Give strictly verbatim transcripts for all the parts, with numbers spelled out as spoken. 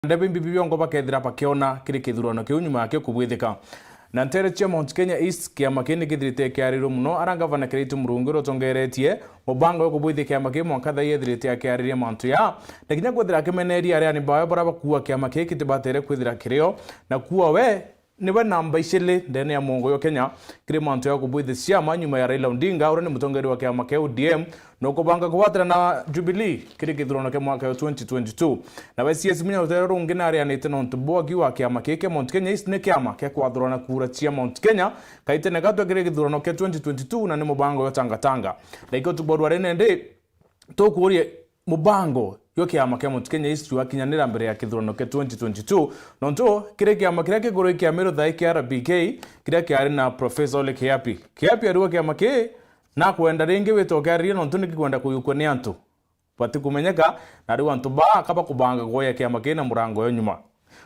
ndebe imbibi biongo bakethira bakiona kiri kithurano kiu nyuma yakio kubwithika. Na nteere cia Mount Kenya East, kiama kii ni kithirite kiaririrwe mono, ara ngavana Kiraitu Murungi uria utongeretie mubango wa kubwithia kiama kii mwanka thaa ii ethirite akiariria mantu ya, na kinya kwithira akimeneria areani bawe baria bakuua kiama kii kitibatere kwithira kirio, na kuua we niwe namba iciri ndene ya muongo yo Kenya kiri mantu ya kubwithia ciama nyuma ya Raila Odinga, uria ni mutongeria wa kiama kia O D M, na ukubanga kugwatana na Jubilee kiri kithurano kia mwaka wa twenty twenty-two. Nawe C S Munya rutere rungi nareanite nontu bwa akiuga kiama kii kia Mount Kenya East ni kiama kia kwathurana kura cia Mount Kenya kaitene gatwe kiri githurano kia twenty twenty-two na ni mubango yo tangatanga. Na ikio tuborwa rene ndi tukuuria mubango jwa kiama kia Mount Kenya East jwakinyanira mbere ya kithurano kia twenty twenty-two, nontu kiri kiama kiria kiguru kia Meru thaa ii kia R B K, kiria kiari na Professor Ole Kiapi. Kiapi ariuga kiama kii nakwenda ringi wite ukiariria nontu nikikwenda kuyukua ni antu batikumenyeka, na riu antu baa kaba kubanga kuoya kiama kii na murango yo nyuma.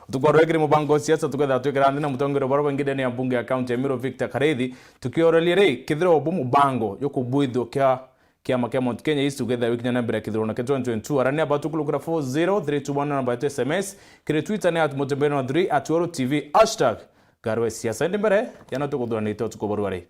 Utuku wa rwekiri mubango wa siasa tukethira twikira nthi na mutongeria baria baingi ndene ya mbunge ya kaunti ya Meru Victor Karithi, tukioreria ri kethira ubu mubango jukubwithua kia kiama kia Mount Kenya East ukethira wikinya na mbere ya kithurano kia twenty twenty-two. Arania batukulukira four zero three two one namba yetu S M S, kiri Twitter ni at Mutembere na three at Oro T V, hashtag Garwe Siasa. Indi mbere yana tukuthuranite utuku bwa rwari.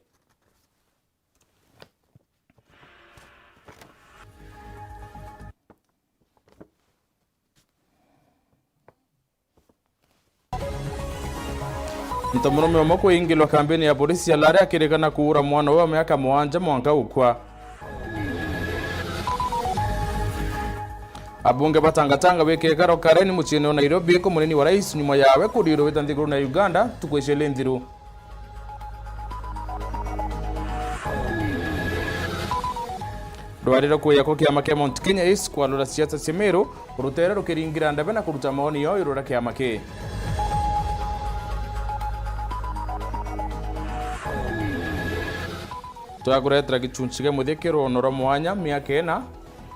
Ntamurume umwe kuingilwa kambini ya polisi ya Lare akirikana kuura mwana wa miaka mugwanja mwanka gukua. Abunge batangatanga wiki ikaro kareni muciini wa Nairobi ku munini wa rais nyuma yawe kurirwa wita nthiguru na Uganda ntuku icili nthiru. Rwari rwa kuya kwa kiama kia Mount Kenya East kwarura siasa cia Meru, rutere rukiringira ndebe na kuruta maoni yoo iguru ria kiama kii. Twakuretera gichunchi gia muthia kia rwono rwa mwanya miaka ina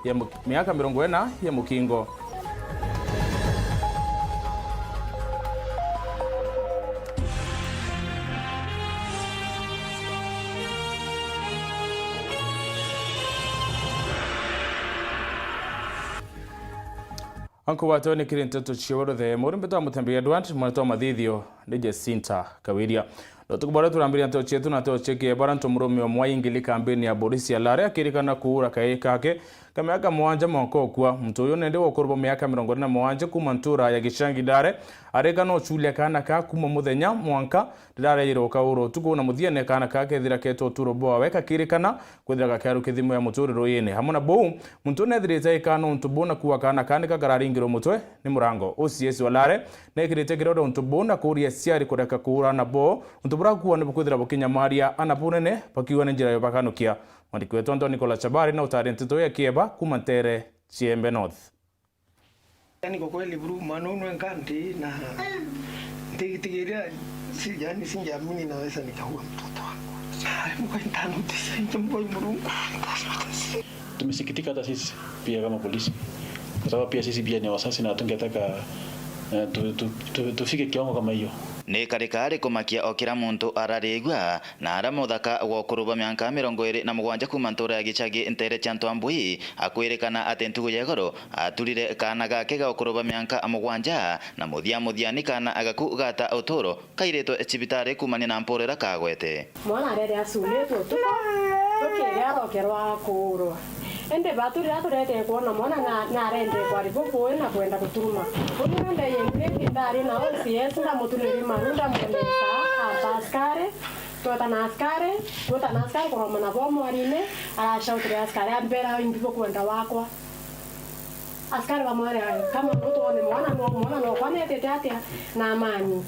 ya mu-, miaka mirongo ina ya mukingo. Anku batwe ni kiri nteto cia Weruthe, muri mbitwa Mutembei Edward, mwana twa mathithio ni Jacinta Kawiria. Ndotuku baria turambiria nteto cietu na nteto cia kiebara, ntu murume umwe aingili kambini ya borisi ya Lare akirikana kuura kaii kake ka miaka mugwanja mwanka ukua. Muntu uyu nende wa ukuru bwa miaka mirongo iri na mugwanja kuuma ntura ya Gichangi Lare, arikana uchulia kaana ka kuuma muthenya mwanka riria arejire ukaura utuku, na muthiene kaana ka kethira ketwe uturo bwawe kakirikana kwithira gakiarukia thimu ya muturire uyine. Hamwe na buu, muntu nethirite aikana untu buu na kuua kaana ka nika kararingirwe mutwe ni murango. O C S wa Lare nekirite kiroria untu buu na kuuria aciari kureka kuura aana boo, untu buria akuuga ni bukwithira bukinyamaria aana bunene bakiuga ni njira ya ubakanukia. Mwandiki wetu Anthony Kola Chabari na utari nteto ya kieba kuuma ntere cia Embe North. Yani, kwa kweli, bro, mwana unu enka ndi na ntigitigiria, si, yani, singeamini naweza nikaua mtoto wangu. Ai, Mungu, nitanutisha nje, Mungu, Mungu, nitanutisha. Tumesikitika hata sisi pia kama polisi, kwa sababu pia sisi pia ni wasasi na hatungetaka, eh, tu, tu, tu, tufike kiwango kama hiyo. Ni karika ari kumakia o kira muntu ararigua, na ara muthaka wa ukuru bwa mianka mirongo iri na mugwanja kuuma ntura ya Gichagi ntere cia Ntwambui, akwirikana ati ntugu ya igoro aturire kaana gake ga ukuru bwa mianka mugwanja, na muthia muthia ni kaana agaku gata uturo kairitwe cibitari kuumania na mpurira kagwete. Mwana arere acuritwe utuku, rukiria arokerwa kuurwa. Indi batu riria turetee kwona mwana na, narendekwa ari bubui na kwenda guturuma. Uria ndeye mbiriti ndari na O C S ndamutuniri maru ndamwendesa ata askari, tweta na askari, tweta na askari kuroma nabo mwarine, aracautire askari ambera imbi bukwenda wakwa. Askari bamwere, "Ai, kama nutwone mwana, no mwana no kwanetete atia na amani?"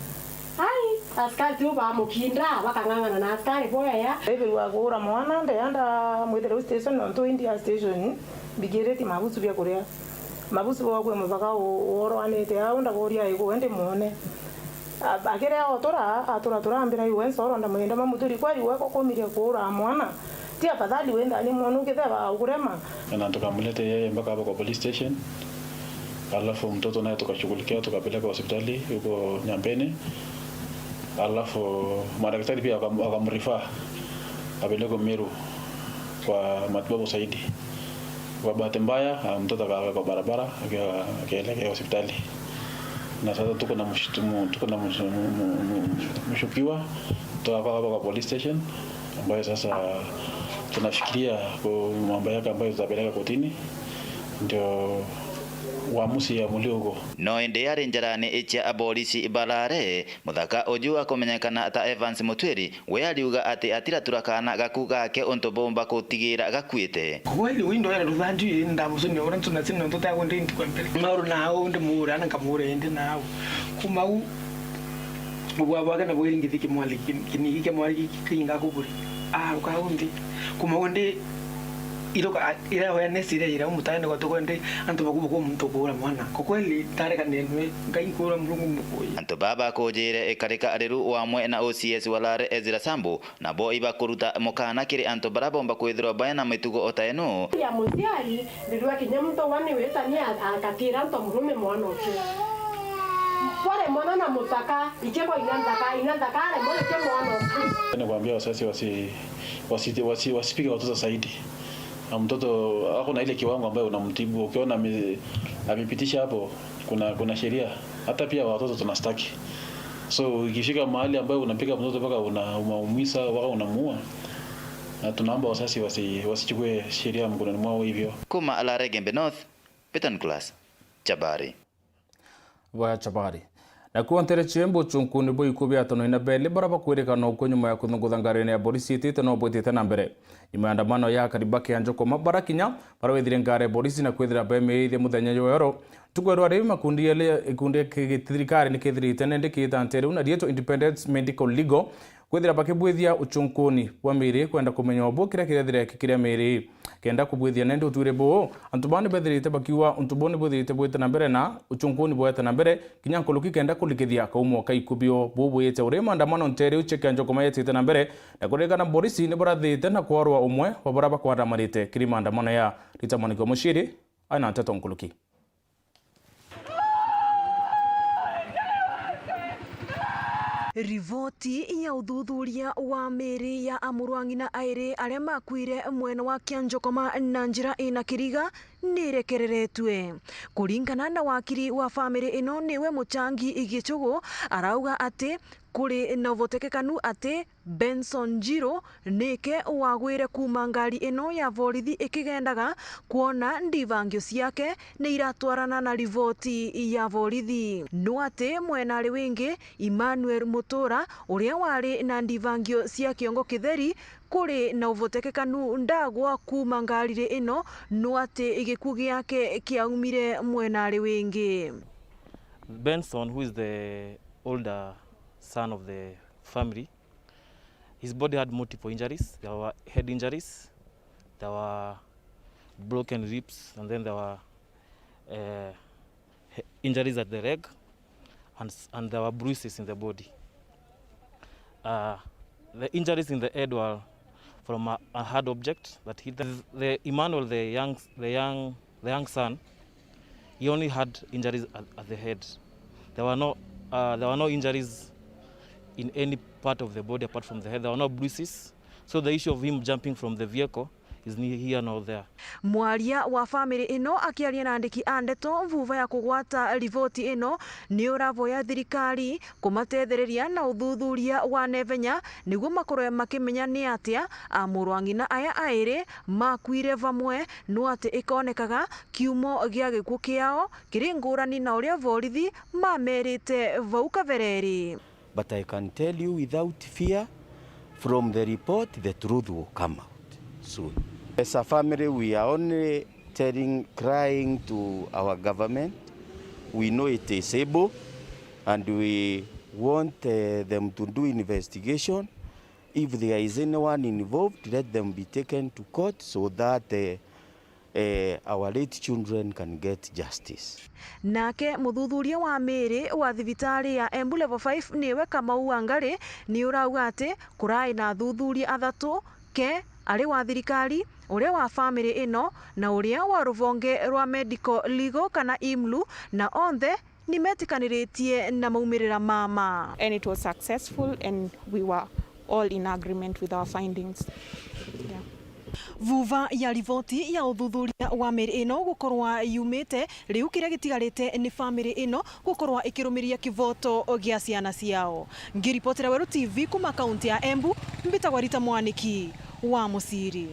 Ai, askari tiu bamukinda, bakang'ang'ana na askari boya. Ndaibirwa kuura mwana, ndeyanda mwitire u station, nontu indi ya station, mbigiriti mabusu bia kuria. Mabusu bwa kwi muthaka u-, worwanite au, ndaboria iku, ndi mwone. A-, akiria otura, atura turambira iwe nsoro, ndamwenda mamuturi, kweli we kukumiria kuura mwana? Ti afadhali wenda ni mwana ukitheba ukurema? Na tukamlete yeye mpaka hapo kwa police station. Alafu mtoto naye tukashughulikia, tukapeleka hospitali huko Nyambene. Alafu madaktari pia wakam-, wakamrefer apelekwe Meru kwa matibabu zaidi. Kwa bahati mbaya, ah, mtoto akawekwa kwa barabara, akiwa, akielekea hospitali. Na sasa tuko na mshutumu-, tuko na mshu-, mu-, mu-, mu-, mshukiwa kutoka kwa, kwa police station, ambayo sasa tunafikiria ku-, mambo yake ambayo tutapeleka kotini, ndio uamuzi iamuliwe huko. No indi ari njarani cia aborisi barare, muthaka uju akumenyekana ta Evans Mutwiri, we ariuga ati atiratura kaana gaku gake untu bumba kutigira gakuite. Kweli, wi ndoera ruthanju ii ndamucunia uria ntuna cina nontu tagwe ndi ntuku ya mbere. Mauru nau ndimuura na nkamuura indi nau. Kuma u ubwa bwake na bwiri ngithi kimwari ki-, kinigi kia mwari ki-, kiinga kuburi. Aruka u nthi. Kuma u ndi iroka, ira awareness iria ira umutane kwa tukwende antu bakuba kwa muntu kuura mwana. Kwa kweli, tarekanire nwe, Ngai nkuura Murungu mukuyi. Antu baba bakujire ikarika ariru wamwe na O C S wa Lare Ezra Sambu, nabo ibakuruta mukana kiri antu baria bomba kwithirwa baina mitugo o ta ino. Ya muciari, ndirua kinya muntu wa ni witania a-, akatira antu murume mwana ucio. Pole mwana na mutaka, iche kwa ina nthaka, ina nthaka aremwe iche mwana ucio. Ni kuambia wazazi wasi-, wasi-, wasi-, wasipige watoto zaidi. Na mtoto ako na ile kiwango ambayo unamtibu, ukiona ame-, amepitisha hapo, kuna, kuna sheria. Hata pia watoto tunastaki. So, ikifika mahali ambayo unapiga mtoto mpaka una-, unamuumiza, mpaka unamuua, na tunaomba wazazi wasi-, wasichukue sheria mkononi mwao hivyo. Kuma Lare Igembe North, Peter Nicholas, Chabari. Bwa Chabari. Nakuo ntere cia Embu, uchunkuni bwa ikuu bia atano na beli bara bakwirikana ukwe nyuma ya kuthungutha ngarine ya borisi itite no bwitite na mbere. Nyuma ya andamano ya akari ba Kianjokoma bara kinya bara wethire ngari ya borisi na kwithira bemiriithia muthenya jwa ero. Ntuku ya rwari makundi yele ikundi ya kithirikari ni kithirite nende kiita ntere u na rietwa Independence Medical Legal kwithira bakibwithia uchunkuni bwa miri kwenda kumenya ubu kiria kirethire kikiria miri. Kenda kubwithia nende utwire buu, antu baa ni bethirite bakiuga untu buu ni bwithirite bwite na mbere na uchunkuni bwete na mbere, kinya nkuruki kenda kurikithia kaumo ka ikubio buu bwiyite uri maandamano ntere u cia Kianjokoma yetite na mbere, na kuririkana borisi ni barathite na kwarwa umwe wa bara bakwandamanite kiri maandamano ya Rita Mwaniki wa Muciri, aina nteto nkuruki. Riboti ya uthuthuria wa miri ya amurwang'ina airi aria makuire mwena wa Kianjokoma na njira ina kiriga nirekereretue. Kuringana na wakiri wa famiri ino, niwe Muchangi Gichugu, arauga ati kuri na uvotekekanu ati Benson Njiru nike wagwire kuuma ngari ino ya borithi ikigendaga, kwona ndibangio ciake ni iratwarana na riboti ya borithi. No ati mwenari wingi Emmanuel Mutura, uria wari na ndibangio cia kiongo kitheri, kuri na uvotekekanu ndagwa kuuma ngariri ino, no ati gikuu giake kiaumire mwenari wingi. Benson, who is the older son of the family, his body had multiple injuries. There were head injuries, there were broken ribs, and then there were, uh, he-, injuries at the leg, and s-, and there were bruises in the body. Uh, the injuries in the head were from a, a hard object that hit the, the Emmanuel, the young, the young, the young son. He only had injuries at, at the head. There were no, uh, there were no injuries in any part of the body apart from the head. There were no bruises. So the issue of him jumping from the vehicle is neither here nor there. Mwaria wa family ino akiaria na andiki a ndeto mvuva ya kugwata riboti ino, ni uravoya thirikari kumatethereria na uthuthuria wa naivenya niguo makorwe makimenya ni atia amurwang'ina aya airi makuire vamwe, no ati ikonekaga kiumo gia gikuu kiao kiri ngurani na uria borithi mamerite vau kabereri. But I can tell you without fear, from the report, the truth will come out soon. As a family, we are only telling, crying to our government. We know it is able, and we want, uh, them to do investigation. If there is anyone involved, let them be taken to court so that, uh, eh, our late children can get justice. Nake muthuthuria wa miri wa thibitari ya Embu Level five niwe Kamau Wangari, ni urauga ati kurai na athuthuria athatu, ke ari wa thirikari, uria wa family ino, na uria wa ruvonge rwa medical legal kana imlu, na onthe ni metikaniritie na maumirira mama. And it was successful and we were all in agreement with our findings. Yeah. Vuva ya riboti ya uthuthuria wa miri ino gukorwa yumite, riu kiria gitigarite ni famiri ino gukorwa ikirumiria kivoto gia ciana ciao. Ngiripotera Weru T V kuma kaunti ya Embu, mbitagwa Rita Mwaniki wa Muciri.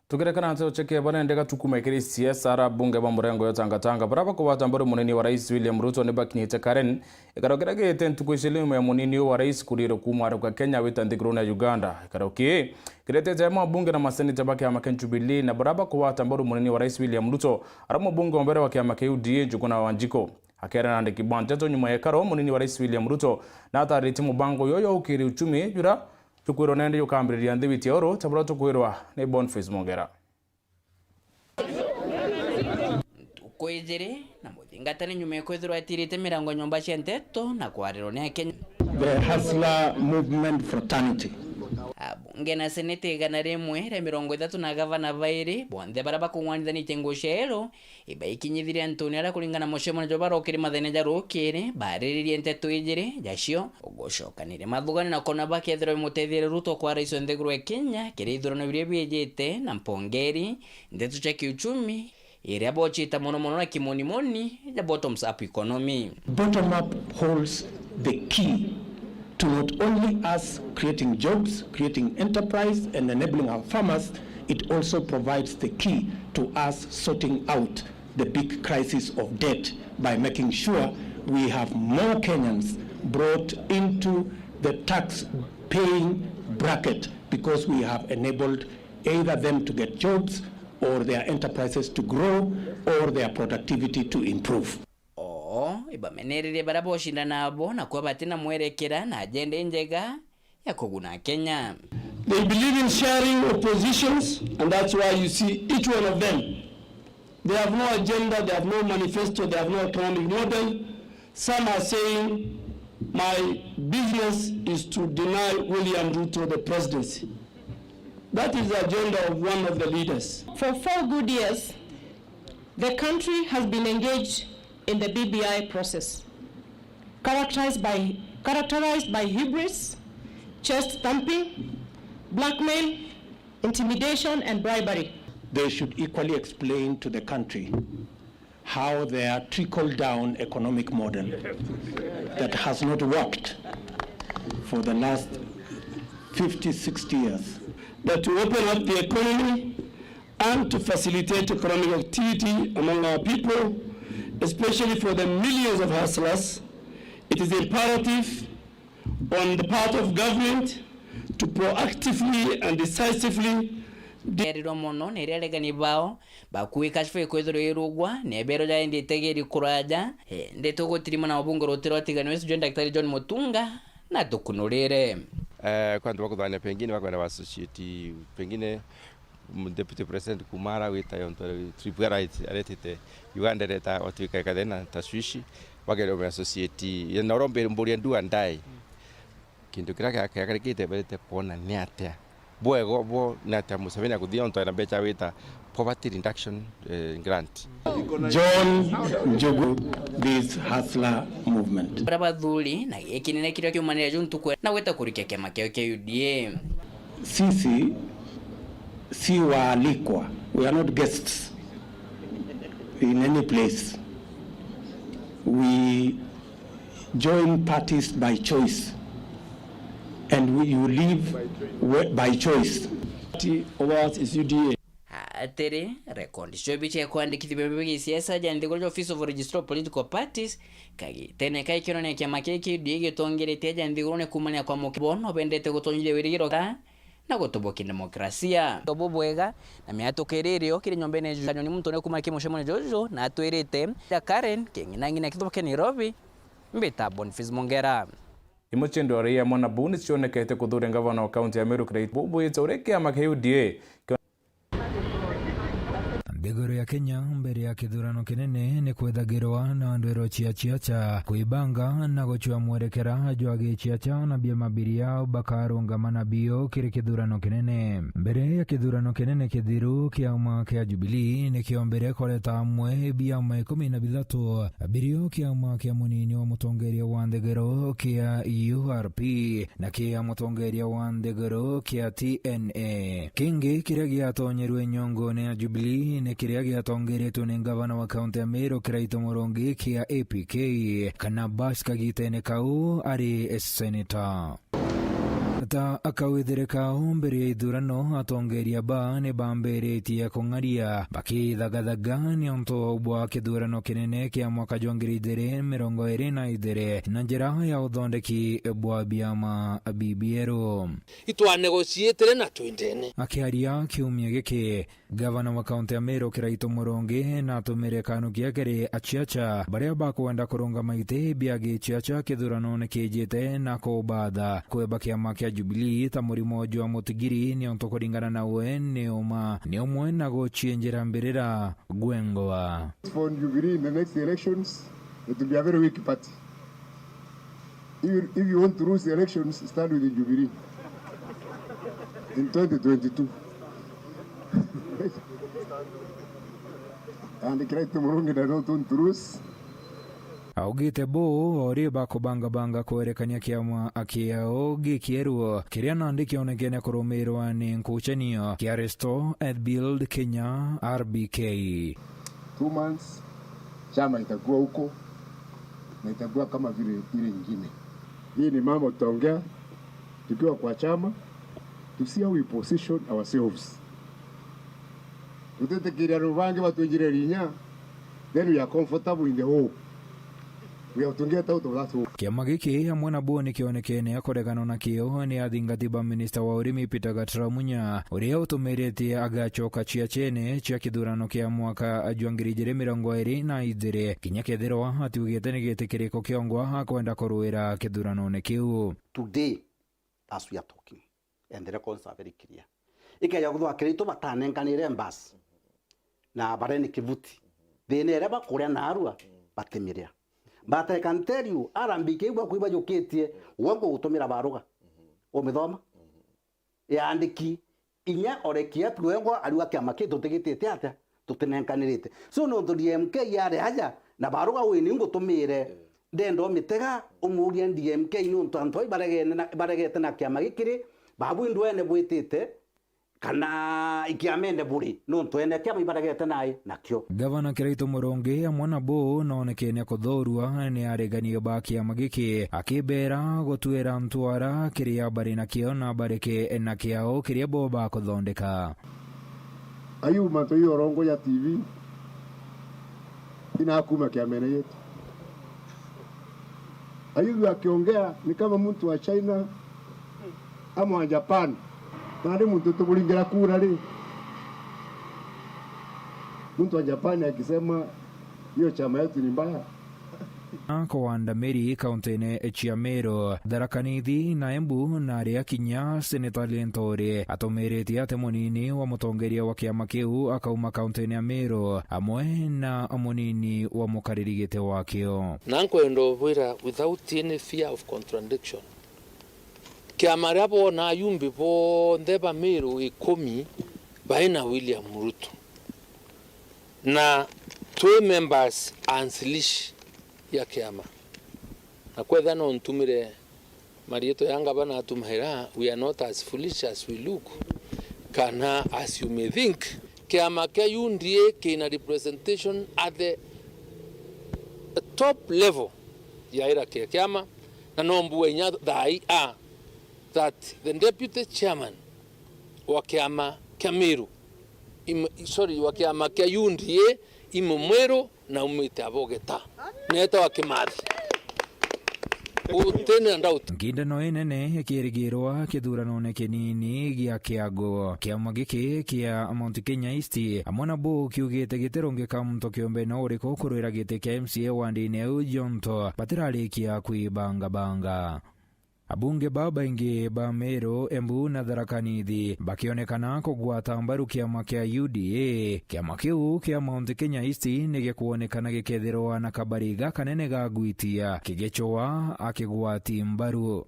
Tukirekana nteto cia kieba nende gatuku maikiri C S R abunge ba murengo yo tangatanga bara bakugwata mbaru munini wa rais William Ruto ni bakinyite Karen, ikaro kiria giite ntuku iciri nyuma ya munini uyu wa rais kurirwa kuuma aruka Kenya wita nthigurune ya Uganda. Ikaro kii kiretete amwe abunge na maseneta ba kiama kia Jubilee na bara bakugwata mbaru munini wa rais William Ruto, ara mubunge wa mbere wa kiama kia U D A Njuguna Wanjiku. Akeera na andiki ba nteto nyuma ya ikaro munini wa rais William Ruto na ataritie mubango uyu ya ukiri uchumi jura tukwirwa nende jukambiriria nthi witi ya uru, ta buria tukwirwa ni Boniface Mongera. Ntuku ijiri na muthingatani nyuma ya kwithirwa etirite mirango nyomba cia nteto na kwarirwa ni Akenya. The Hustler Movement Fraternity. Abunge na seneta igana rimwe ria mirongo ithatu na gavana bairi, bonthe baria bakung'wanithanitie nguo cia yellow, ibaikinyithirie antuni aria kuringana na mucemanio jwa barokiri mathene ja rukiri, bariririe nteto ijiri jacio, gucokaniria mathugani na kwona bakethirwa bimutethia Ruto kwa rais wa nthiguru ya Kenya kiri ithurano biria biijite, na mpongeri, nteto cia kiuchumi, iria bocita mono mono na kimonimoni ja bottoms up economy. Bottom up holds the key to not only us creating jobs, creating enterprise and enabling our farmers, it also provides the key to us sorting out the big crisis of debt by making sure we have more Kenyans brought into the tax paying bracket because we have enabled either them to get jobs or their enterprises to grow or their productivity to improve. Oo ibamenererie baria bocinda nabo na kuba batina mwerekera na agenda injega ya kuguna Kenya. They believe in sharing oppositions, and that's why you see each one of them. They have no agenda, they have no manifesto, they have no economic model. Some are saying, "My business is to deny William Ruto the presidency." That is the agenda of one of the leaders. For four good years, the country has been engaged in the B B I process, characterized by, characterized by hubris, chest thumping, blackmail, intimidation, and bribery. They should equally explain to the country how their trickle-down economic model that has not worked for the last fifty, sixty years. That to open up the economy and to facilitate economic activity among our people, especially for the millions of hustlers, it is imperative on the part of government to proactively and decisively de- Erirwa mono ni iria aregani bao bakuika cibui kwithirwa irugwa ni ebero ja indi itegeri kuraja. Indi tugutirimana mubunge ruti rwa Tigania West John Daktari John Mutunga na tukunurire. Eh, kwa antu bakuthania pengine bakwenda ba associate pengine Deputy President kuuma ara gwita yontu trip ara aretite Uganda ireta otwika ikathena tashwishi, bakeerwa me associate, na urombe mburia do and die. Kintu kiria kia-, kiakarikite berete kwona ni atia bwego bo ni atia Museveni akuthia yontu ena mbecha wita poverty reduction, eh, grant. John Njugu, this hustler movement. Bara bathuri na giki nene kiria kiumanire ju ntuku na gwita kurikia kiama kiao kia U D A. Sisi si waalikwa. We are not guests in any place. We join parties by choice. And we, you live we-, by choice. Party of ours is U D A. Atiri, rekondi cio bicia kwandikithia biama bia gisiasa ja nthiguru ja Office of Registrar of Political Parties, kagitene kai kironia kiama kii kia U D A gitongeretie ja nthiguru ni kuumania kwa muke bono bendete gutonyiria wirigiro ka na gutobokia demokrasia. Bubwega na miatuka iri irio kiri nyombene ya jukanyo ni muntu ni kuuma ki mucemanio juju na atwirite ja Karen king'inang'ina kithobokia Nairobi, mbita Boniface Mongera. Imwe cia ndwari ya mwana buu ni cionekete kuthuria ngavana wa kaunti ya Meru Kiraitu Bubu ita uria kiama kia U D A kio- Iguru ya Kenya, mbere ya kithurano kinene, ni kwethagirwa na ndwiro cia ciaca kwibanga na gucua mwerekera jwa giciaca na biama biria bakarungama nabio kiri kithurano kinene. Mbere ya kithurano kinene kithiru, kiama kia Jubilee ni kiombere kureta amwe biama ikumi na bithatu birio kiama kia munini wa mutongeria wa nthiguru kia U R P na kia mutongeria wa nthiguru kia T N A. Kingi kiria giatonyerwe nyongone ya Jubilee ni kiria giatongeretwe ni ngavana wa kaunti ya Meru Kiraitu Murungi kia A P K, kana Bash kagitene kau ari seneta. Ta akawithire kau mbere ya ithurano, atongeria ba ni bambiritie kung'aria bakithagathaga niuntu bwa kithurano kinene kia mwaka jwa ngiri igiri mirongo iri na igiri na njira ya uthondeki bwa biama bibieru. Itwanegotiatire na twendene. Akiaria kiumia giki, gavana wa kaunti ya Meru Kiraitu Murungi natumire kanukia kiri aciaca baria bakwenda kurungama iti bia giciaca kithuranone kijite na kubatha kweba kiama kia Jubilee ta murimo jwa mutigiri, niuntu kuringana nawe ni uma ni umwe na gucienjera mbirira gwengoa. For Jubilee in the next elections, it will be a very weak party. If you, if you want to lose elections, stand with the Jubilee in twenty twenty-two. And Kiraitu Murungi does not want to lose. Augite buu o ri bakubangabanga kwerekania kiama kiao gikieru kiria nandi kionekene kurumirwa ni nkucanio kia Restore and Build Kenya, R B K. Two months, chama itakuwa huko na itakuwa kama vile ile ingine. Hii ni mambo tutaongea tukiwa kwa chama, to see how we position ourselves. Tutitikiria andu bangi batwinjire rinya, then we are comfortable in the hole. We have to get out of that hole. Kiama giki amwe na buu ni kionekene kuregana na kio ni athingati ba minista wa urimi Peter Gataramunya, uria utumiritie agacoka ciacene cia kithurano kia mwaka jwa ngiri igiri mirongo iri na igiri, kinya kethirwa atiugite ni giti kiriku kiongwa akwenda kuruira kithuranone kiu. Today, as we are talking, and the records are very clear. Ikeja kuthwa Kiraitu batanenkanire mbasi na bareni kibuti. Thina iria bakuria narua, batimiria. But I can tell you, R B K bwa kwibajukitie, we ngugutumira baruga. Umithoma? Yandiki, inya orekia tuengwa ariwa kiama ki tutigitite atia? Tutinenkanirite. So, nontu D M K yari aja, na baruga wini ngutumire, ndenda umitega, umurie D M K nontu antu bai baregene na, baregete na kiama gikiri, babu indwene bwitite, kana ikiamene buri, nontu ene kiama ibaregete nai nakio. Gavana Kiraitu Murungi amwe na buu nonekene kuthurua ni aregani ba kiama giki, akibera gutuira ntwara kiria bari nakio na bareke na kiao kiria bo bakuthondeka. Ayuma ntu iorongo ya T V inakuma kiamene yetu. Ayubu akiongea ni kama mtu wa China ama wa Japan. Nandi muntu tuburingira kura ri? Mtu wa Japan akisema hiyo chama yetu ni mbaya. Kwa Ndamiri, kauntine cia Meru, Tharaka Nithi na Embu, na aria kinya Seneta Linturi atumiritie ati munini wa mutongeria wa kiama kiu akauma kauntine ya Meru, amwe na munini wa mukariri giti wakio. Na nkwenda ubwira without any fear of contradiction, kiama ria boona ayumbi bonthe ba Meru ikumi bai na William Ruto, na twi members anslish ya kiama, na kwetha no ntumire mariitwa ya ngavana atumaira, we are not as foolish as we look, kana as you may think. Kiama kia U D A kina representation at the top level ya ira kia kiama, na no mbua inya thaa ii a that the deputy chairman wa kiama kia Meru, im-, sorry, wa kiama kia U D A, imwe mweru na umite abogeta. Neetagwa Kimathi. Utene na doubt. Ngindano inene ikirigirwa kithuranone kinini gia kiago. Kiama giki kia Mount Kenya East, amwe na buu kiugite gitirungika muntu kiumbe no uriku kurwira giti kia M C A wandine iu jonto batirarikia kwibangabanga. Abunge babaingi ba Meru, Embu na Tharaka Nithi bakionekana kugwata mbaru kiama kia U D A. Kiama kiu kia Mount Kenya East ni gikuonekana gikethirwa na kabari gakanene ga gwitia kigicwa akigwati mbaru.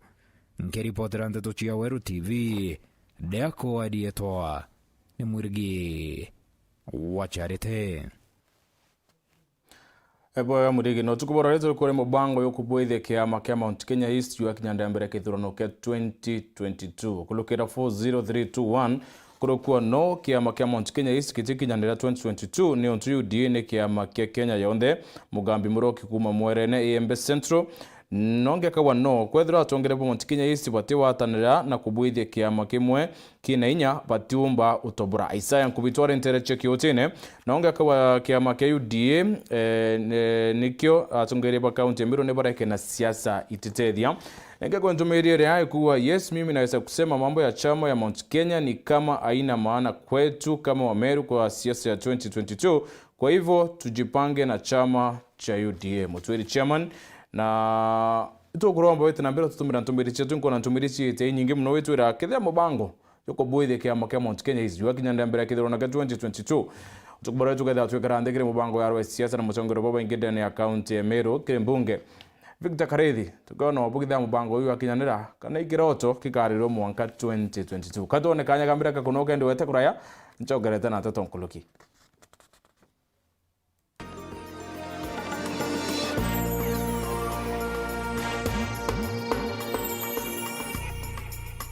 Nkiripotera nteto cia Weru T V, ndakwa ndietwa ni Mwirigi wa Charity. Ebwega Mwirigi, na utuku bwa rero turi kuri mubango yukubwithia kiama kia Mount Kenya East juakinya ndembere kithurano kia twenty twenty-two. Kulukira four zero three two one, kurukua no kiama kia Mount Kenya East kitikinyanira twenty twenty-two, ni untu U D A ni kiama kia Kenya yonthe. Mugambi Muroki kuma Mwerene, Iembe Central, nongi akauga no, kwethirwa atongere ba Mount Kenya East batiwatanira na kubwithia kiama kimwe kina inya, batiumba utobora. Isaya Nkubito ari nteere cia kiutine, nongi akauga kiama kia U D A, eh, ne-, nikio atongeria ba kaunti ya Meru ni bareke na siasa ititethia. Nenge kwentumiria ria ikuwa, yes, mimi naweza kusema mambo ya chama ya Mount Kenya ni kama haina maana kwetu kama Wameru kwa siasa ya twenty twenty-two. Kwa hivyo, tujipange na chama cha U D A. Mutwiri chairman, na itukuromba wite na mbere tutumira ntumiri cietu, nkona ntumiri ciite inyingi muno, witwira kethira mubango jukubwithia kiama kia Mount Kenya East juakinya ndembere kithirwa na kia twenty twenty-two. Utuku bwa rero tukethira twikara nthi kiri mubango ya arwa siasa na mutongeria babaingi ndene ya kaunti ya Meru kiri mbunge Victor Karithi, tukona bukithira mubango uyu wakinyanira kana ikiroto kikarirwe mwanka twenty twenty-two. Katwone kanya ka mbere kakunoka ndi wete kuraya, nchokerete na nteto nkuluki.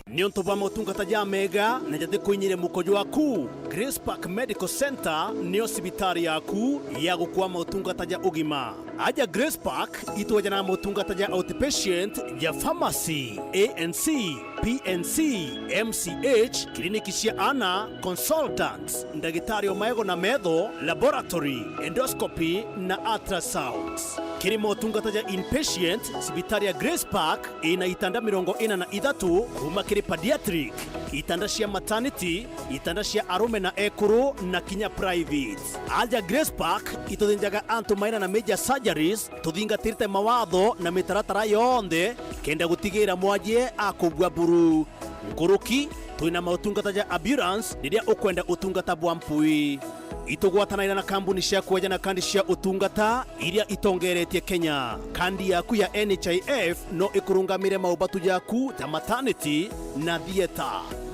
Niuntu bwa motungata jamega na jatikuinyire muko jwaku, Grace Park Medical Centre nio cibitari yaku ya gukua motungata ja ugima. Aja Grace Park itwejanaga motungata ja outpatient, ja pharmacy, A N C, P N C, M C H, kiriniki cia ana, consultants, ndagitari o maego na metho, laboratory, endoscopy na ultrasounds. Kiri motungata ja inpatient, cibitari ya Grace Park ina itanda mirongo ina na ithatu kuma kiri pediatric, itanda cia maternity, itanda cia arume na ekuru na kinya private. Aja Grace Park ituthinjaga antu maina na major surgeries, tuthingatirite mawatho na mitaratara yonthe kenda gutigira mwajie akubua buru. Nkuruki, twina mautungata ja ambulance riria ukwenda utungata bwa mpui. Itugwatanaira na kambuni cia kweja na kandi cia utungata iria itongeretie Kenya. Kandi yaku ya N H I F no ikurungamire maubatu jaku ja maternity na theatre.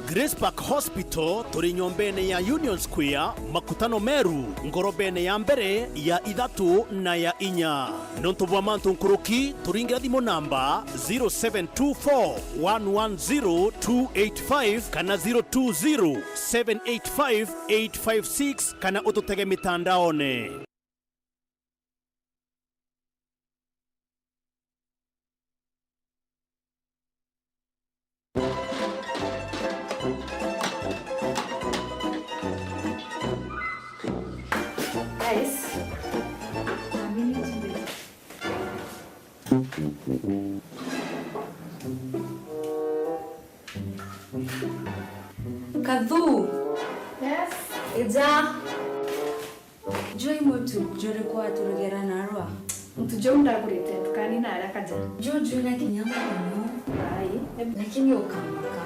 Grace Park Hospital turi nyombene ya Union Square, Makutano Meru, ngorobene ya mbere, ya ithatu na ya inya. Nontu bwa mantu nkuruki, turingira thimu namba zero seven two four, one one zero, two eight five kana zero two zero, seven eight five, eight five six kana ututege mitandaone. Guys, a minute, please. Kathu! Yes? Ija! Juu i mutu juriku waturugera narwa? Mutu juu ndagurite ndukani na aria kaja. Juu jwina kinya muno. Ai. Lakini ukamaka.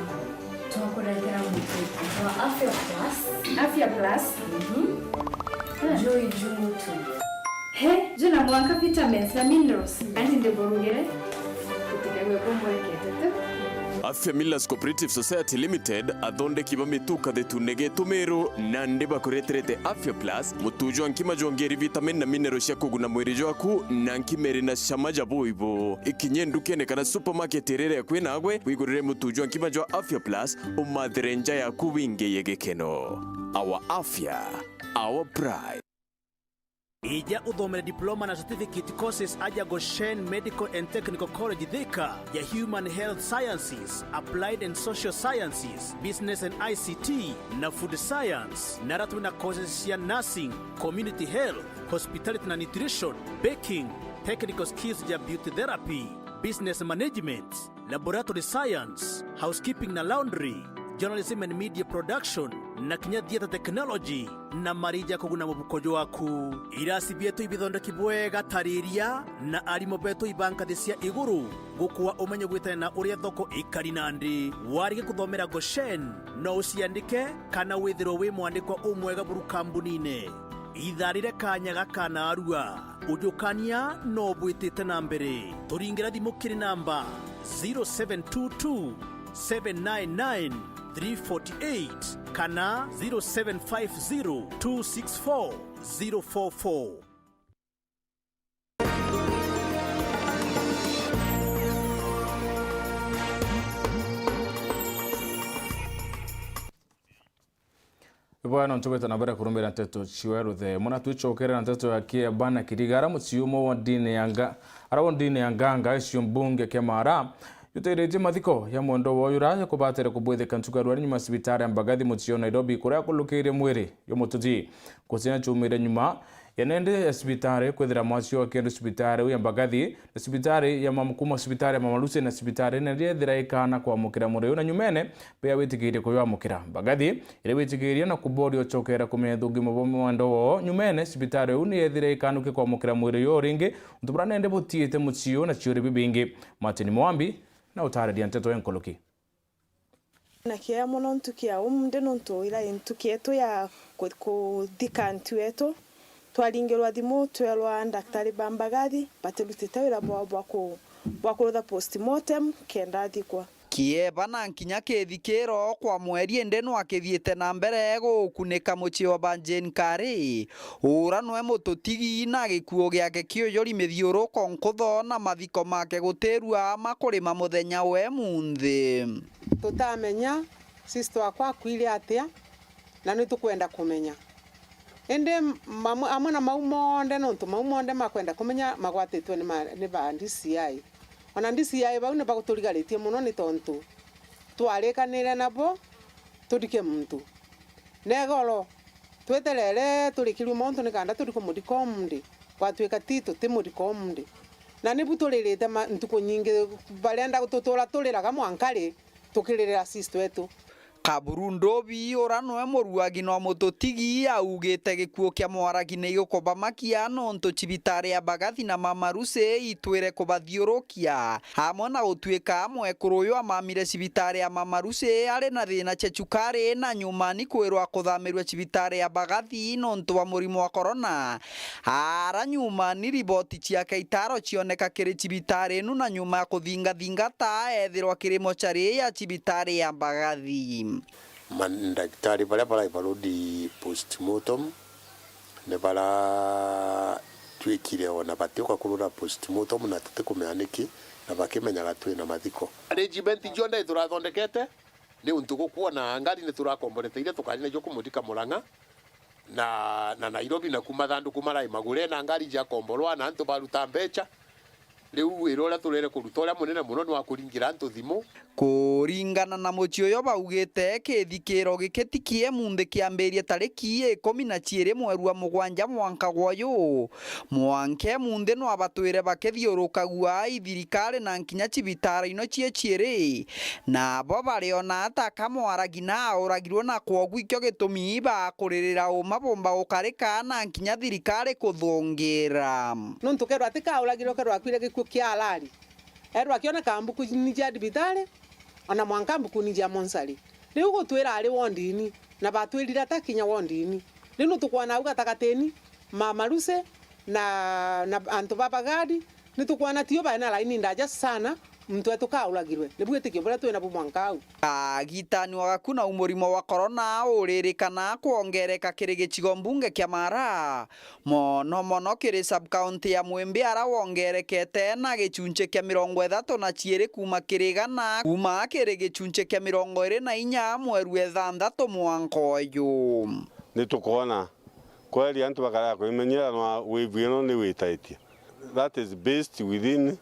Twakuretera mutu wa Afya Plus. Afya Plus? Mhm. Ah. Juu i juu mutu. He, juu na mwanka vitamins na minerals. Kandi ndiburugire. Gutigagwe kumwekete tu. Afya Millers Cooperative Society Limited, athondeki ba mituka thitune getu Meru, nandi bakureterete Afya Plus, mutu jwa nkima jwongeeri vitamin na mineral cia kuguna mwiri jwaku, na nkima iri na cama ja buibu. Ikinye ndukene kana supermarket iria iri akui nagwe, wigurire mutu jwa nkima jwa Afya Plus, umathire nja yaku wingiye gikeno. Our Afya, our pride. Ija uthomere diploma na certificate courses aja Goshen Medical and Technical College Thika ya Human Health Sciences, Applied and Social Sciences, Business and I C T, na Food Science. Nara twina courses cia nursing, community health, hospitality na nutrition, baking, technical skills ja beauty therapy, business management, laboratory science, housekeeping na laundry, journalism and media production, na kinya Theatre Technology na mariji ja kuguna mubuko jwaku. Irasi bietu ibithondeki bwega ta riria, na arimu betu iba nkathi cia iguru gukua umenyo gwitania na uria thoko ikari nandi. Warige kuthomera Goshen, no uciandike kana withirwe wi mwandikwa umwega buru kambunine. Itharire kanya gaka narua. Ujukania no bwitite na mbere. Turingire thimu kiri namba zero seven two two, seven nine nine, three forty eight kana zero seven five zero, two six four, zero four four. Bwana, nontu bwita na mbere kurumira nteto cia ruthe. Muna twicokere na nteto ya Kieba na Kiriga, ara mucii umwe wa ndini ya Nga-, ara wa ndini ya Nganga, gicigo mbunge kia Mara, jutiritie mathiko ya mwendwa wa uyu uria ya kubatire kubwithika ntuku ya rwari nyuma ya cibitari ya Mbagathi mucii o Nairobi, kuria akulukirie mwiri jwa mutuji. Gucina ciumire nyuma ya nende ya cibitari kwithira mwacio akienda cibitari u ya Mbagathi, na cibitari ya mam-, kuma cibitari ya Mama Lucy na cibitari nende yethira ikana kwamukira mwiri uyu, na nyumene bea witikirie kuyamukira. Mbagathi iria witikirie na kuboria ucokera kumenya thugima bwa mwendo woo. Nyumene, cibitari iu ni yethire ikanukia kwamukira mwiri uyu ringi, untu buria nende butiite mucii uyu na ciuri bibingi. Martin Mwambi na utariria nteto ya nkuluki. Na kieya mono ntuku ya umuthi nontu ira i ntuku yetu ya ku-, kuthika antu etu. Twaringirwa thimu, twerwa ndaktari ba Mbagathi batirutite wira bwao bwa ku-, bwa kurutha postmortem kenda athikwa. Kieba na nkinya kithikiro kwa mweri, indi nwakithiite na mbere gukunika mucii wa ba Jane Kari, ura nwe mututigi na gikuo giake kiujuri mithiuruko nkutho na mathiko make gutirua ama kurima muthenya wa umunthi. Tutamenya sister wakwa akuire atia, na ni tukwenda kumenya. Indi mam-, amwe na mau monthe, nontu mau monthe makwenda kumenya magwatitwe ni ma-, ni ba D C I. Ona D C I bau ni baguturigaritie mono, ni tontu twarikanire nabo turike muntu. Negoro tweterere turikirue mauntu nikenda turi kumuthika umuthi, gwatuika ti tutimuthika umuthi. Na nibu turirite ma-, ntuku nyingi, barenda tutura turiraga mwanka ri tukiririra sister wetu. Kaburu Ndobi, ura nwe muruagi na mututigi, augite gikuo kia mwaragi ni gikubamakia nontu cibitari ya Mbagathi na Mama Lucy itwire kubathiurukia, amwe na gutuika mwekuru uyu amamire cibitari ya Mama Lucy ari na thina cia cukari, na nyuma ni kwirwa kuthamirua cibitari ya Mbagathi nontu wa murimo wa corona. Ara nyuma ni riboti ciake itaro cioneka kiri cibitari inu, na nyuma ya kuthingathingata, ethirwa kiri mochari ya cibitari ya Mbagathi. Mandagitari baria barai barudi postmortem ni baratwikire ona batiuka kurura postmortem, na tutikumenya niki, na bakimenyaga twina mathiko. Arrangement cionthe turathondekete, ni untu gukwona ngari ni turakomborete iria tukari nacio kumuthika Murang'a, na, na Nairobi, na kuma thanduku marai magure na ngari ciakomborwa na antu baruta mbecha. Riu wira uria turere kuruta uria munene muno ni wa kuringira antu thimu. Kuringana na mucii uyo baugite, kithikiro giki ti kie munthi kiambirie tariki ikumi na ciiri mweri wa mugwanja mwanka gwoyu. Mwanka munthi nwa batwire bakithiurukagua i thirikari na nkinya cibitari ino cie ciiri. Nabo bariona ata ka mwaragi na auragirwe, na kwogu ikio gitumi bakuririra uma bomba gukarika na nkinya thirikari kuthungira. Nontu kerwa atikauragirwe, kerwa akuire gikuu kia halali, erwa akioneka mbukuni cia thibitari, ona mwanka mbukuni cia monsari. Riu gutwira ari wondini, na batwirire ata kinya wondini. Riu nitukwona au gatagatini, Mama Lucy na, na antu ba Mbagathi, nitukwona tio baena laini ndaja sana, muntu wetu kauragirwe. Ni bwitikio buria twina bu mwanka au. Kagitani wa gaku na u murimo wa corona uririkana kwongereka kiri gicigo mbunge kia Mara, mono mono kiri sub-county ya Mwimbi, ara wongerekete na gicunci kia mirongo ithatu na ciiri kuuma kiri igana, kuuma kiri gicunci kia mirongo iri na inya mweru wa ithanthatu mwanka uyu. Nitukwona kweri antu bakarega kwimenyera na wave ino ni witaitie. That is based within,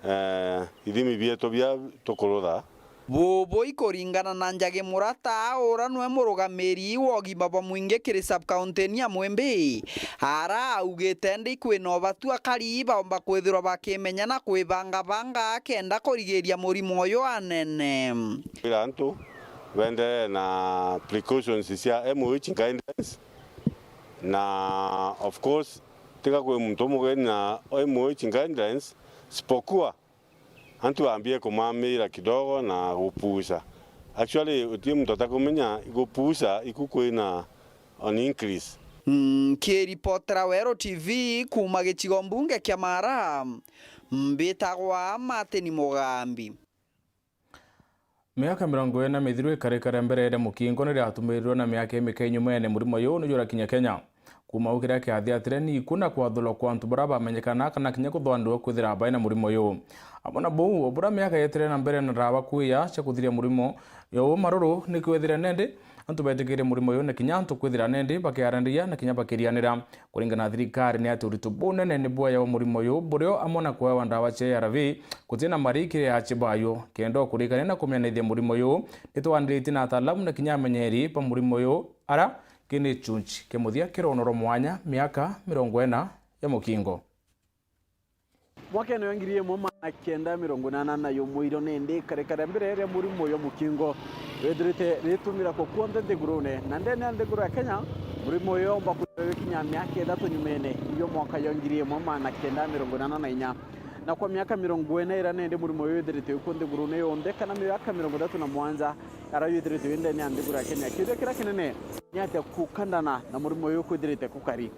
eh, ithimi bietu bia tukurutha. Bubu ikuringana na Njagi Murata, ura nwe murugamiri wa ugima bwa mwingi kiri sub-county ya Mwimbi, ara augite ndi kwina ubatu akari baomba kwithirwa bakimenya na kwibangabanga kenda kurigiria murimo uyu anene. Kwira antu Bendere na precautions cia M O H guidelines, na of course, tiga kwi muntu umugeni na M O H guidelines, sipokuwa antu bambie kumamira kidogo na gupuusa. Actually, uti muntu atakumenya gupuusa iku kwina on increase. Nkiripotera Weru T V kuuma gicigo mbunge kia Mara, mbitagwa Martin Mugambi. Miaka mirongo ina mithiru ikarikare mbere ria mukingo ni riatumirirwe na miaka imike nyumene murimo uyu ni jurakinya Kenya. Kuuma au kiria kiathiatire ni iku na kwathurwa kwa antu baria bamenyekana kana kinya kuthwandirwa kwithira bai na murimo uyu. Amwe na buu, o buria miaka yetire na mbere na ndawa kuiya cia kuthiria murimo uyu, maruru ni kwethire nendi antu betikirie murimo uyu, na kinya antu kwithira nendi bakiarandiria na kinya bakirianira. Kuringana na thirikari, ni ati urito bunene ni bweyawa murimo uyu, burio amwe na kuewa ndawa cia A R V, gutina mari kiri aci bayo. Kenda ukurikania na kumenanithia murimo uyu, ni twaniritie na ataalamu na kinya amenyeri ba murimo uyu, ara kini chunchi kia muthia kironorwa mwanya miaka mirongo ina ya mukingo. Mwakene wa ngiri imwe magana kenda mirongo inana na yumwe iro nindi ikarikare mbere ria murimo uyu mukingo withirite ritumira kwo kwonthe nthigurune na ndene ya nthiguru ya Kenya. Murimo uyu umba kwithirwa wikinya miaka ithatu nyumene iyo mwaka yo ngiri imwe magana kenda mirongo inana na inya. Na kwa miaka mirongo ina ira nindi murimo uyu withirite wikuo nthigurune yonthe, kana miaka mirongo ithatu na mwanja ara yithirite wi ndene ya nthiguru ya Kenya. Kiuria kiria kinene ni atia kukandana na murimo uyu kwithirite kukari?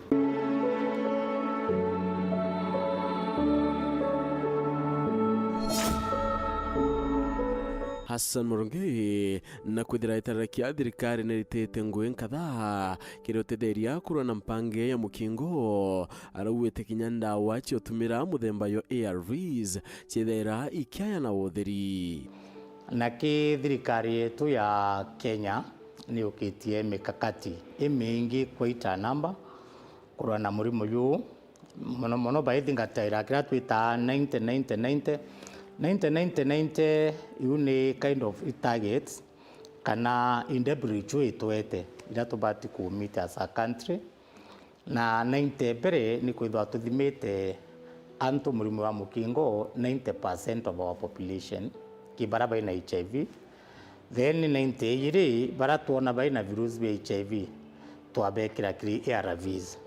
Hassan Murungi. Na kwithira itarara kia thirikari ni ritite ngugi nkatha kiri utetheria kurwa na mpangi ya mukingo, arauite kinya ndawa cia utumira muthemba yo A R Vs ciithaira ikiaya na utheri. Na ki thirikari yetu ya Kenya ni yukitie mikakati imingi quite a number kurwa na murimo juu. Mono mono baithingataira kiria twitaa ninety ninety ninety. Ninety ninety ninety, iu ni kind of targets kana i W H O itwete iria tubati ku meet as a country. Na ninety mbere ni kwithwa tuthimite antu murimo wa mukingo ninety percent of our population, ki baria baina H I V. Then ninety ijiri baria twona baina virusi bia H I V, twabekira kiri A R Vs.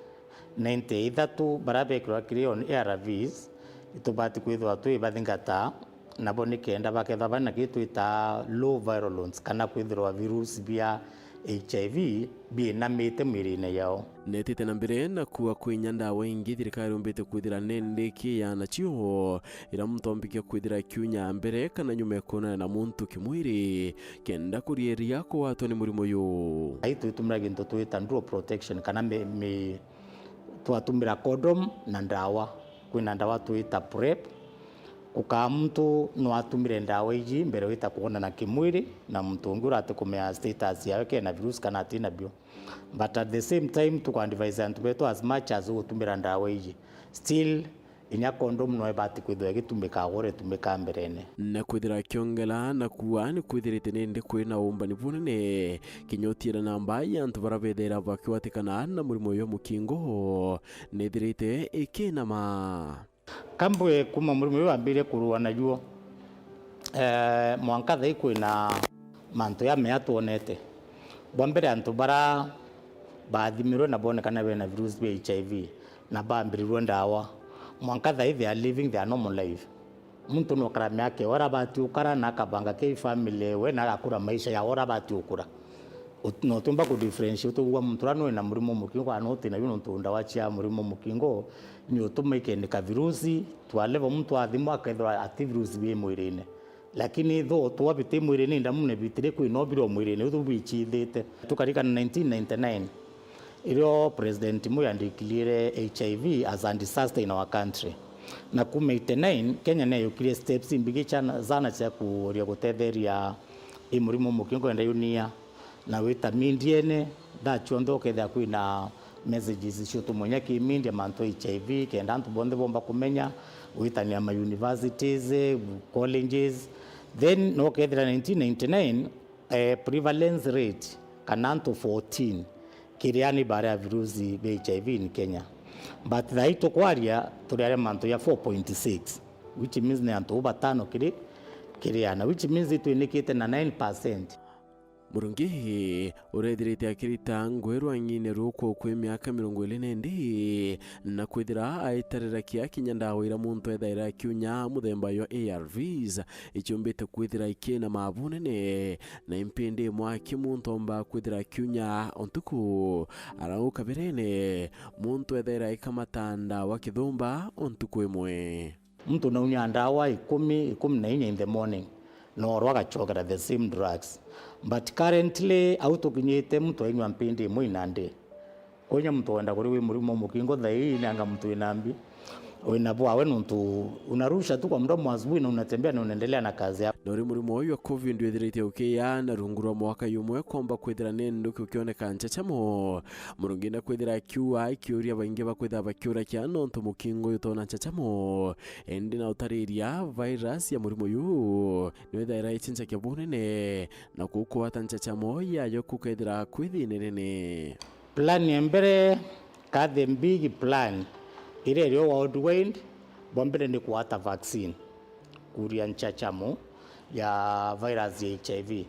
Ninety ithatu baria bekirwa kiri on A R Vs, itubati kwithirwa twibathingata nabo nikenda bakethwa bari na kii twitaa low viral loads, kana kwithirwa virusi bia H I V biinamite mwirine yao. Netite na mbere na kuuga kwi inya ndawa ingi thirikari yumbite kwithira nindi ikiiya nacio, iria muntu ombikia kwithira akiunya mbere kana nyuma ya kwonana na muntu kimwiri, kenda kurieria kugwatwa ni murimo uyu. Ai twitumira gintu twita dual protection, kana mi, mi, twatumira condom na ndawa. Kwina ndawa twita PrEP, gukaa muntu no atumire ndawa iji mbere wita kwonana kimwiri na muntu ungi uria atikumenya status yawe kena virusi kana atina bio. But at the same time, tukaadvise antu betu as much as ugutumira ndawa iji, still inya condom no ibati kwithirwa igitumika ugwe itumikaa mberene. Na kwithira akiongela na kuuga ni kwithirite nindi kwina uumbani bunene, kinya utiira namba ya antu baria bethaira bakigwatikana na murimo uyu mukingo nithirite ikinama. Kambwe kuuma murimo uyu wambirie kurua najuo, eh, mwanka thai kwina mantu jamea twonete. Bwa mbere, antu bara baathimirwe na boonekana bena virusi bia H I V na baambirirwe ndawa, mwanka thai they are living their normal life. Muntu nokara miaka ya uria abati ukara na akabanga ki family we na agakura maisha ya uria abati ukura. Ut-, no utiumba ku differentiate utuuga muntu uria nwina murimo mukingo kana utina yu nontu ndawa cia murimo mukingo ni utuma ikendeka virusi, twaleva muntu athimwa akethirwa ati virusi bi mwirine. Lakini tho twa biti mwirine, ndamune bitiri kwina ubiro mwirine, uthu bwichithite. Tukarikana nineteen ninety-nine, irio President Moi andeclare H I V as a disaster in our country. Na kuma eighty-nine, Kenya niyukirie steps imbigi chana, sana cia kuria gutetheria i murimo mukingo enda yunia. Na wita mediene, thaa cionthe ukethira kwina messages ciutumwa inya ki media mantu H I V, kenda antu bonthe bomba kumenya, gwitania ma universities, colleges. Then no kethira nineteen ninety-nine, eh, prevalence rate kana antu fourteen kiri ani baria virusi bia H I V in Kenya. But thai tukwaria turi aria mantu ya four point six, which means ni antu batano kiri, kiri ana, which means itwinikite na nine percent. Murungi urethirite akirita ngui rwang'ine ruku kwi miaka mirongo iri na indi, na kwithira aitarira kia kinya ndawa ira muntu ethaira akiunya muthemba yo A R Vs, ichiumbite kwithira ikina mabu nene, na impindi imwe aki muntu omba kwithira akiunya o ntuku. Arau kabirene, muntu ethaira aikamata ndawa kithumba o ntuku imwe. Muntu naunya ndawa ikumi, ikumi na inya in the morning, na oro agachokera the same drugs. But currently, au tukinyite, muntu ainywa mpindi imwe in a day. Kwinya muntu wenda kuri wi murimo mukingo thaa ii, nanga muntu wina mbi, wina bwawe nuntu unarusha tu kwa mdomo asubuhi na unatembea na unaendelea na kazi yako. Na uri murimo uyu wa covid withirite ukiya na rungu rwa mwaka yumwe komba kwithira ni nduki ukioneka nchachamo. Murungi na kwithira akiua, ikiuria baingi bakwithira bakiura kia nontu mukingo uyu utona nchachamo. Indi na utariria virus ya murimo uyu, niwithaira ichinchakia bunene na kukwata nchachamo yayo kukethira kwi thina inene. Plan ya mbere, ka the big plan, iria irio worldwide, bwa mbere ni kwata vaccine, kuria nchachamo ya virus ya H I V.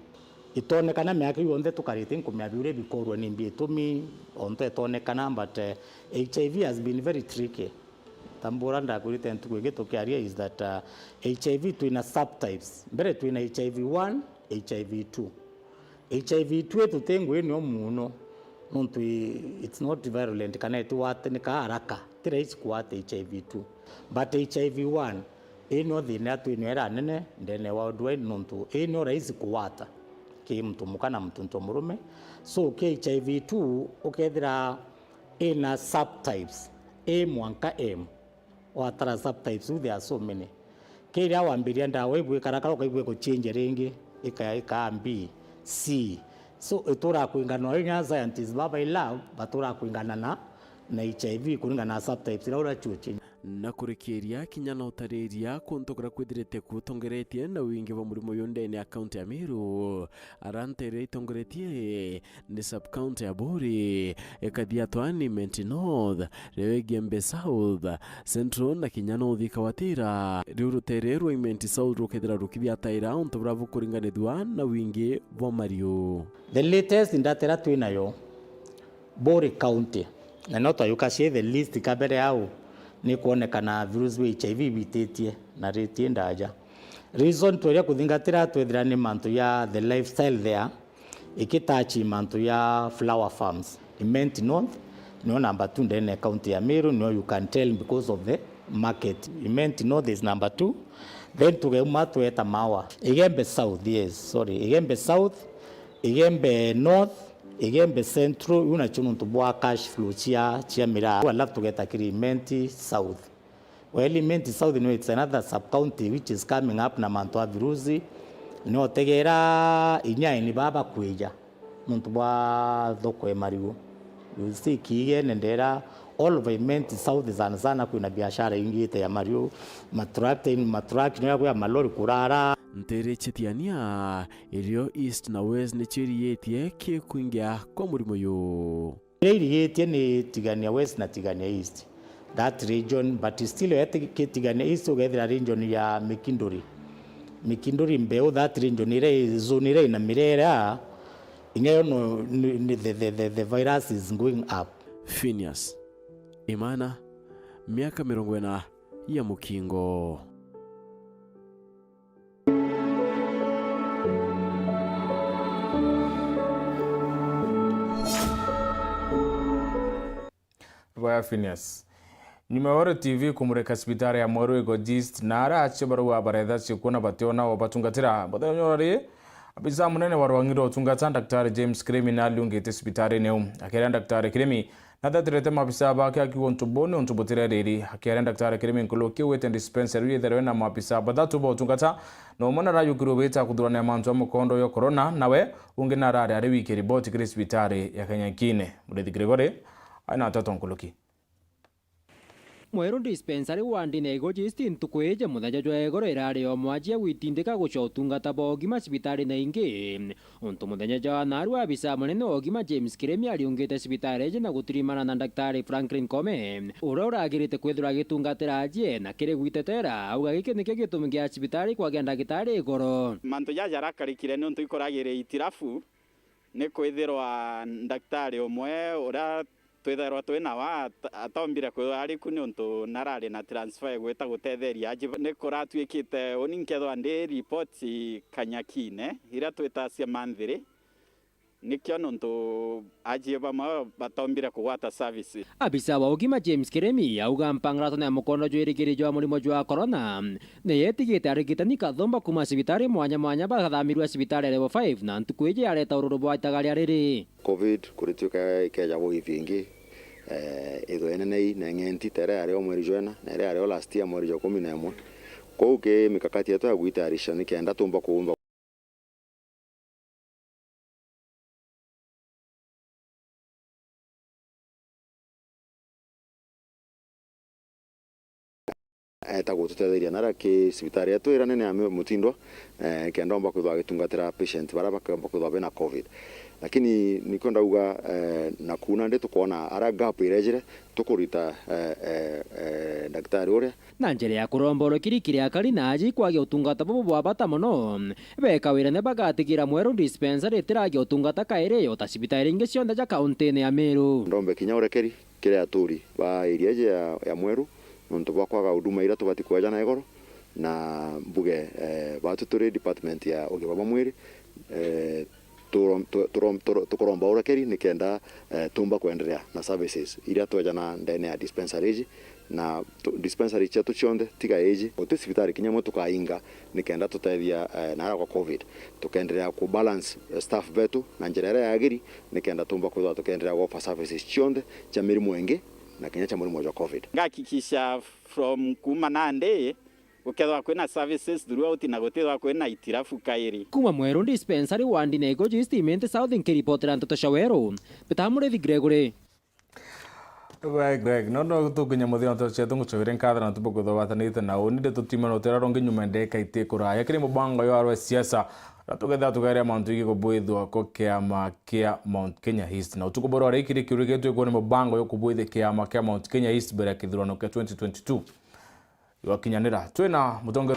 Itonekana miaka yonthe tukarite nkumia biuria bikorwa ni mbi itumi, onto itonekana, but, eh, H I V has been very tricky. Tambura ndakwirite ntuku ingi tukiaria is that, uh, H I V twina subtypes. Mbere twina H I V one, H I V two. H I V two ituti ngui nio muno, nontu i-, it's not virulent, kana itiwatanika haraka, ti rahisi kuwata H I V two. But H I V one, ii nio thina twinio ira nene ndene wa worldwide, nontu ii nio rahisi kuwata ki muntu muka na muntu murume. So, ki H I V two, ukethira ina subtypes, A mwanka M. Watara subtypes, there are so many. Kiria wambiria ndawa ibu ikarakara, ukaigua ikuchange ringi, ika-, ikaa B, C. So, itura kwingana na inya scientists baba i lab, batura kwingana na, na H I V kuringana na subtypes iria urachuo change. Na kurikiria kinya na utariria kuntu kuria kwithirite kutongeretie na wingi bwa murimo uyu ndene ya kaunti ya Meru, aria ntere itongeretie ni sub-county ya Buri, ikathia twani Imenti North, rio Igembe South, Central na kinya North ikawatira. Riu rutere rwa Imenti South rukethira rukithia taira untu buria bukuringanithua na wingi bwa mariu. The latest data iria twinayo, Buri County, na no twayuka cie the list kabere au, ni kwonekana virusi bia H I V bititie na ritie ndaja. Reason tweria kuthingatira twethira ni mantu ya the lifestyle there, ikitachi mantu ya flower farms. Imenti North nio number two ndene county ya Meru, nio you can tell because of the market. Imenti North is number two. Then tugeuma tweta Mawa. Igembe South, yes, sorry. Igembe South, Igembe North, Igembe Central, iu nacio nontu bwa cash flow cia, cia miraa. Alafu tugeta kiri Imenti South. Well, Imenti South, no, it's another sub-county which is coming up na mantu a virusi. Ni otegera inya ni baba kwija nontu bwa thoko ya marigu. You see, kiigene ndera, all of Imenti South sana sana kwina biashara ingite ya mariu, matruck, matruck, no ya malori kurara. Ntere Chitiania, irio East na West nicio irigitie ki kuingia kwa murimo uyu. Iria irigitie ni Tigania West na Tigania East, that region, but still wete ki Tigania East ugethira region ya Mikinduri. Mikinduri Mbeu, that region iria i zone iria ina mirera, inya yo no, ni, ni the, the, the, the virus is going up. Phineas Imana, miaka mirongo ina ya mukingo. Rwaya Phineas. Nyuma ya Oro T V kumurika cibitari ya Mweru Igoji East, na aria acio barauga baretha ciukuo na bationa o batungatira. Muthenya uri, abisa munene wa rwangi rwa utungata, Daktari James Kirimi, naliungite cibitari-ini iu. Akiaria Daktari Kirimi, nathatirite maabisa bake akiuga untu buu ni untu butireriri. Akiaria Daktari Kirimi, nkuluki wite dispensary iu itherwe na maabisa bathatu ba utungata, na umwe narayukirwe wita kuthurania mantu a mukondo uyu corona, nawe ungi narari ari wiki riboti kiri cibitari ya Kanyakine. Murithi Gregory aina atato nkuluki. Mweru dispensary wardine ya Igoji East ntuku iji muthenya jwa igoro irari o mwajia gwitindika gucia utungata bwa ugima cibitarine ingi. Untu muthenya jwa naru, abisa munene wa ugima James Kirimi ariungite cibitari iji na gutirimana na Daktari Franklin Kome, uria uragirite kwithirwa agitungatira ajie, na kiri gwitetera, auga giki nikio gitumi gia cibitari kwagia ndagitari igoro. Mantu jaja jarakarikire ni untu ikuragire itirafu, Ni kwithirwa ndaktari umwe uria twithairwa twi nawe at-, atombire kwithirwa ari ku niuntu narari na transfer igwita gutetheria aji. Ni kuratuikite uni nkethwa ndi ripoti kanyakine iria twitacia manthiri, nikio nontu aji bamwe batombire kugwata services. Abisa wa ugima James Kirimi auga mpangarato ya mukondo jwirigiri jwa murimo jwa corona ni yetigite arigitani kathumba kuma cibitari mwanya mwanya bakathamirua cibitari ya level five, na ntuku iji yareta ururu bwa itagaria riri. Covid kurituika ikeja wave ingi, eh, ithwe inene ii na ing'enti ta iria yari o mweri jwa ina na iria yari o last year mweri jwa kumi na imwe. Kou ki mikakati yetu ya gwitayarisha nikenda tumba kuumba eta gututetheria nara ki cibitari yetu ira nene ya Mi-, Mutindwa, eh, kenda omba kwithwa agitungatira patient bara bakomba kwithwa bena covid. Lakini nikio ndauga, eh, na kuna ndi tukwona ara gap irejire, tukurita, eh, eh, eh, ndagitari uria. Na njira ya kuromba urukiri kiri akari na aji kwagia utungata bubu bwa bata mono, beka wira ni bagatigira Mweru dispensary itiragia utungata kairi o ta cibitari ingi cionthe ja kauntine ya Meru. Ndombe kinya urekeri kiri aturi ba area iji ya, ya Mweru, nontu bwa kwaga huduma iria tubati kweja na igoro, na mbuge, eh, batu turi department ya ugima bwa mwiri, eh, turom-, tu-, turom-, turo-, tukuromba urekeri nikenda, eh, tumba kwenderea na services iria twejana ndene ya dispensary iji, na tu-, dispensary cietu cionthe tiga iji, guti cibitari kinya imwe tukainga nikenda tutethia, eh, nara kwa covid. Tukenderea ku balance, eh, staff betu na njira iria yagiri, nikenda tumba kwithwa tukenderea gwofa services cionthe cia mirimo ingi na kinya cia murimo jwa covid. Ngakikisha from kuma nandi gukethwa kwina services throughout na gutithwa kwina itirafu kairi. Kuma Mweru dispensary ward na Igoji East Imenti South, nkiripotera nteto cia Weru, Peter Murithi Gregory. Wee Greg, no, no tukinya muthia wa nteto cietu, ngucokeria nkatho na tubu kuthobatanite na uni, ndi tutimana utera rungi nyuma ndeka iti kuraya. Kiri mubango yo arwe siasa, na tugetha tugeria mantu ingi kubwithwa ko kiama kia Mount Kenya East. Na utuku bora uri kiri kiuri gitu ikuwa ni mubango yo kubwithia kiama kia Mount Kenya East mbere ya kithurano kia twenty twenty-two. Iwakinyanira. Twina mutonge-